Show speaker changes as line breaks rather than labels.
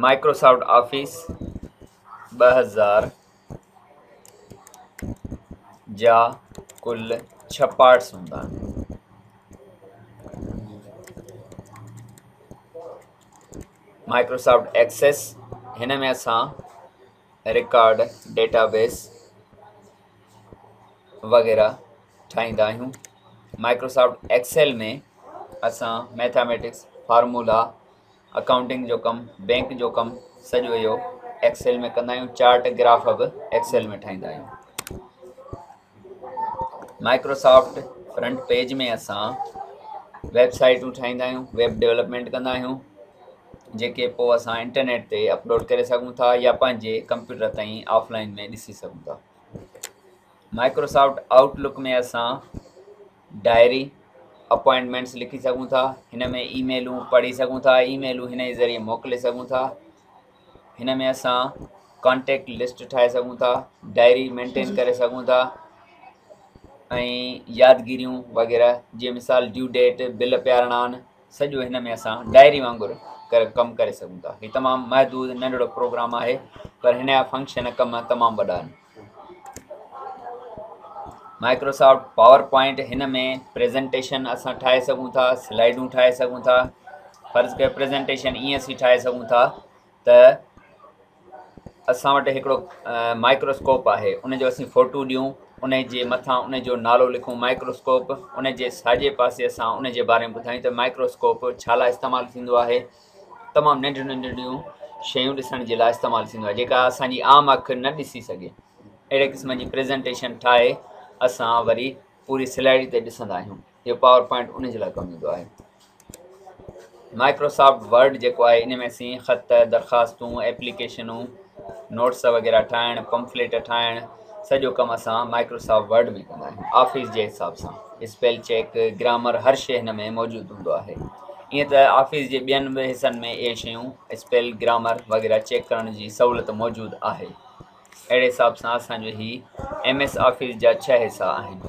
Microsoft office 2000 جا ڪل 6 parts هوندا آهن. مائڪروسافٽ ايڪسيس، هن ۾ اسان رڪارڊ، ڊيٽابيس وغيره ٺاهيندا آهيون. مائڪروسافٽ ايڪسيل ۾ اسان ميٿاميٽڪس، فارمولا، اڪائونٽنگ جو ڪم، بينڪ جو ڪم سڄو اهو ايڪسيل ۾ ڪندا آهيون. چارٽ، گراف به ايڪسيل ۾ ٺاهيندا آهيون. مائڪروسافٽ فرنٽ پيج ۾ اسان ويب سائيٽون ٺاهيندا آهيون، ويب ڊولپمينٽ ڪندا آهيون، جيڪي پوء اسان انٽرنيٽ تي اپلوڊ ڪري سگهون ٿا يا پنهنجي ڪمپيوٽر تائين آف لائن ۾ ڏسي سگهون ٿا. مائڪروسافٽ آئوٽ لڪ ۾ اسان ڊائري، اپوائنٽمينٽس لکي سگهون ٿا، هن ۾ اي ميلون پڙهي سگهون ٿا، اي ميلون هن جي ذريعي موڪلي سگهون ٿا. هن ۾ اسان ڪانٽيڪٽ لسٽ ٺاهي سگهون ٿا، ڊائري مينٽين ڪري سگهون ٿا ۽ يادگيريون وغيره، جيئن مثال ڊيو ڊيٽ، بل پيارڻا آهن، سڄو هن ۾ اسان ڊائري وانگر ڪم ڪري سگهون ٿا. هي تمام محدود ننڍڙو پروگرام آهي، پر هن جا فنڪشن ڪم تمام وڏا آهن. مائڪروسافٽ پاور پوائنٽ، هن ۾ پريزنٽيشن اسان ٺاهي سگهون ٿا، سلائيڊون ٺاهي سگهون ٿا. فرض ڪيو پريزنٽيشن ائين اسين ٺاهي سگهون ٿا ته اسان وٽ هڪڙو مائڪروسڪوپ آهي، ان جو اسين فوٽو ڏيون، ان جي مٿان ان جو نالو لکون مائڪروسڪوپ، ان جي ساڄي پاسي اسان ان جي باري ۾ ٻڌايون ته مائڪروسڪوپ ڇا لاء استعمال ٿيندو آهي. تمام ننڍيون ننڍڙيون شيون ڏسڻ جي لاء استعمال ٿيندو آهي، جيڪا اسان جي عام اک نه ڏسي سگهي. اهڙي قسم جي پريزنٽيشن ٺاهي اسان وري پوري سلائيڊ تي ڏسندا آهيون. اهو پاور پوائنٽ ان جي لاء ڪم ايندو آهي. مائڪروسافٽ ورڊ جيڪو آهي، ان ۾ اسين خط، درخواستون، ايپليڪيشنون، نوٽس وغيره ٺاهڻ، پمفليٽ ٺاهڻ، سڄو ڪم اسان مائڪروسافٽ ورڊ ۾ ڪندا آهيون. آفيس جي حساب سان اسپيل چيڪ، گرامر، هر شيء هن ۾ موجود هوندو آهي. ائين ته آفيس جي ٻين به حصن ۾ اهي شيون اسپيل، گرامر وغيره چيڪ ڪرڻ جي سهولت موجود آهي. اهڙي حساب سان اسان جو هي ايم ايس آفيس جا 6 حصا آهن.